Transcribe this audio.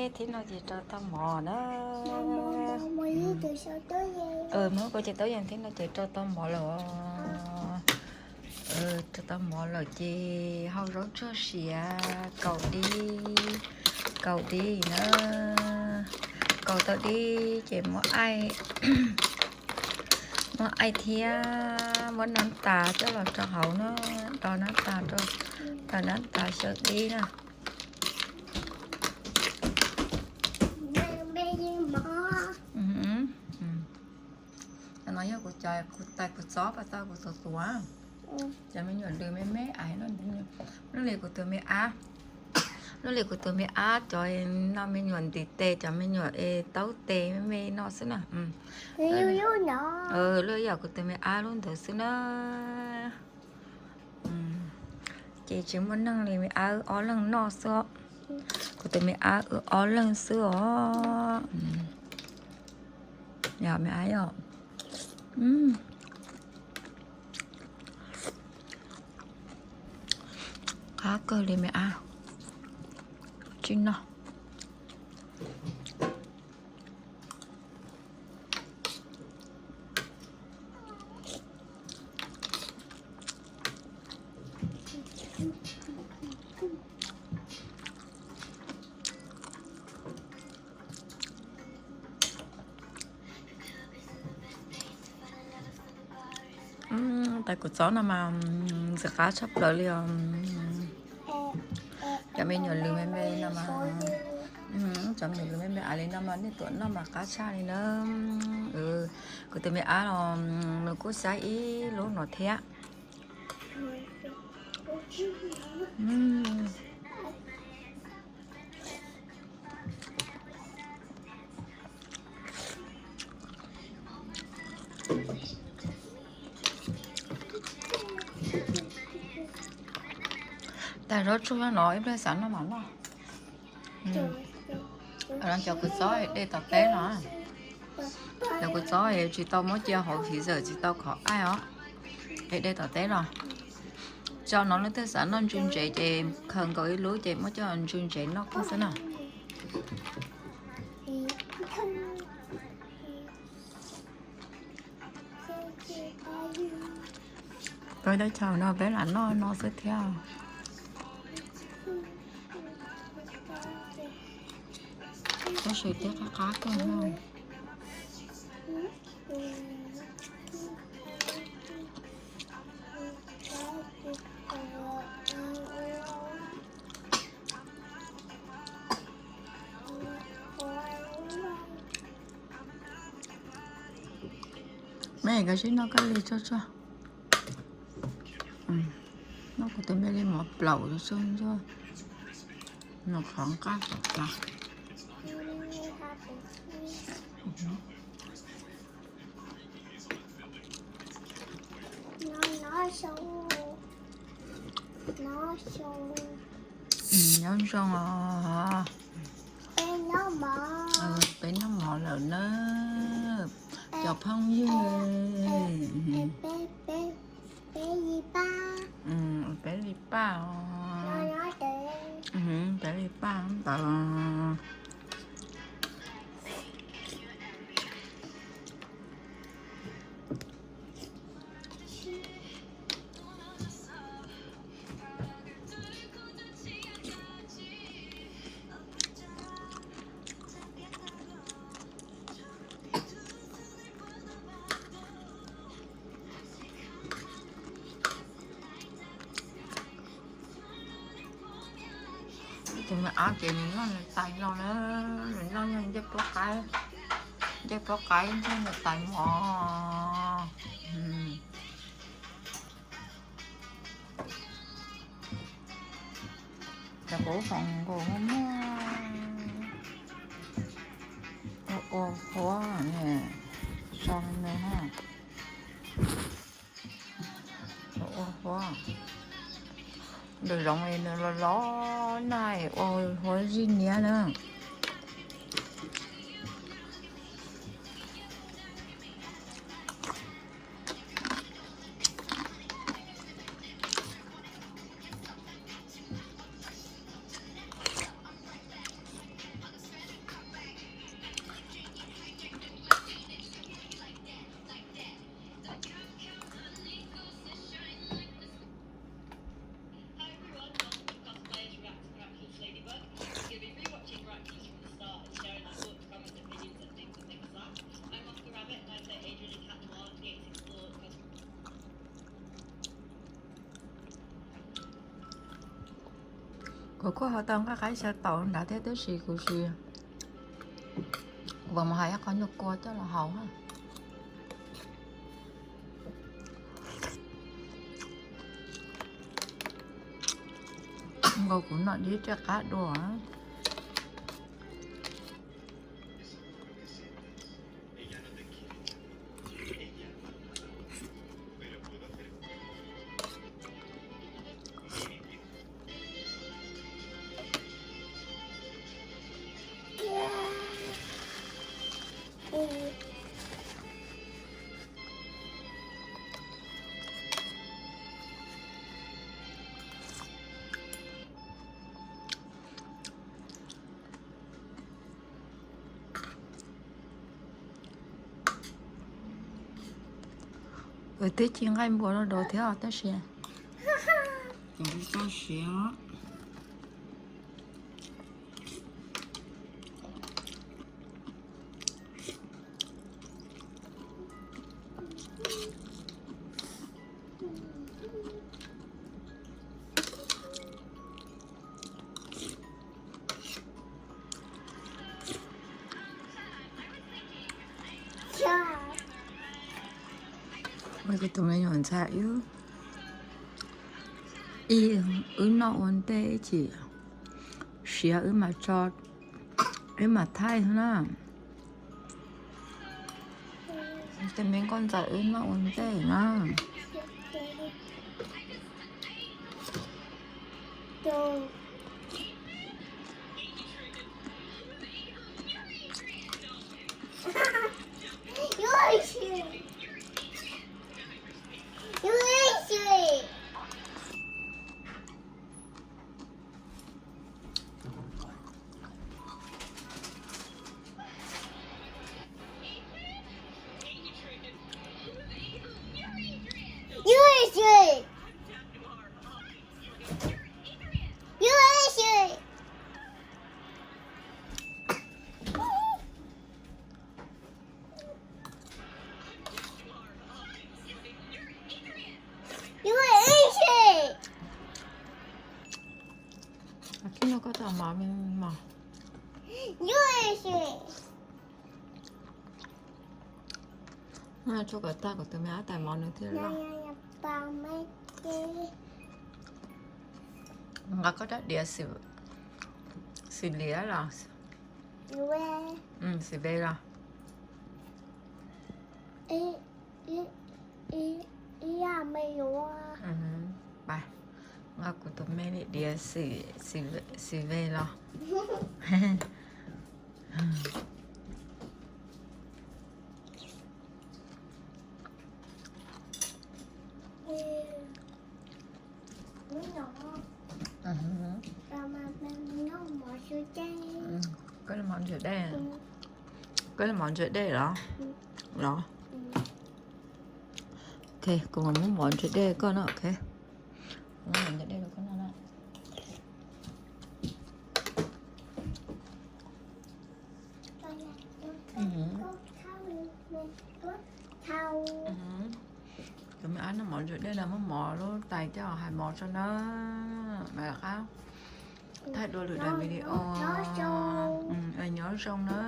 Thib no ces rau tau mov na. Muab kua ces tau yees, thib no ces rau tau mov lawm. Rau tau mov lawm ces hau zaub tsuag siav kaus dib, kaus dib na. Kaus tau dib ces muab aij, muab aij thiab muab nab tas coj los rau hauv na. Rau nab tas, rau nab tas xyaw dib na. No yog kuv cov, kuv tais kuv txob pas tau kuv tuav tuav. Cov me nyuam lws me me aiv no, lub li kuv tus me ab, lub li kuv tus me ab cov no me nyuam ntiv tes, cov me nyuam es taub tes me me no xwb na. Lub yog kuv tus me ab lub ntawd xwb na. Ces tsis muaj neeg li, me ab wb ob leeg noj xwb os. Kuv tus me ab wb ob leeg xwb os. Yog me ab yog. Qab kawg li me ab. Tsis noj. Tais kuv txob no mas ntxim qab tshaj plaws li os. Cov me nyuam lws me me no mas, cov me nyuam lws me me av li no mas nej tuav noj mas qab tshaj li na. Kuv tus me ab los nws kuj xyab ib lub no thiab. Tais zaub tsuag no ib pliag xav noj mam noj. Cov kua txob dej tom teb no, cov kua txob tsis tau muab cia hauv freezer, tsis tau khov aij os. Es dej tom teb los tso no, leej twg xav noj ntsw ntsev ces khaws nkaus ib lub ces muab coj ntsw ntsev noj kiag xwb na. Peb teb chaws no peb lam noj no xwb thiab. Tab sis twb qab qab kawg no. Me koj sib noj koj li tsuag tsuag. Noj kuv tus me li mov plaum tsuag tsuag, nws qhov nqaj tom tas. Nyob zoo os. Peb noj mov lawm na, cov phooj ywg. Peb li paj os. Peb li paj ntawd. Tus me ab ces nws noj nws tais no na, nws noj ncej puab qaib, ncej puab qaib nrog nws tais mov. Ces kuv foom nkaus muaj ua huab ne, so nws ha. Ua huab, nws zoo li nws los los na, ua huab zij niab na. Kuv kuj haus tau nqaij qaib xyaw taus nrad thiab tab sis kuv tsis, kuv mam hais ib qho nyuag kua coj los haus. Nkaus kuv nom dib tsiaj qab dua. Kuv twb ci nqaij npua no rau thiab tab sis tsis txawj siav. Kuv tus me nyuam ntxhais wb, ib, wb noj ua ntej ib chim siav wb mam tso, wb mam thaij na. Tus me nkauj ntxawm wb noj ua ntej na. Koj tau mov me mos. Tsuav kom tag kuv tus me ab tais mov nws thiaj loj. Nqa koj rab diav xws liav los, xws ve los. Nqa kuv tus me diav xws ve los. Koj li mov ntsaum dej, koj li mov ntsaum dej los? Los. Ok, kuv mam muab mov ntsaum dej koj no, ok. Muab mov ntsaum dej rau koj no na. Tus me ab noj mov ntsaum dej na, muab mov lub tais coj hais mov tso na. Mam rov qab thaij dua lwm daim video. Nyob zoo na.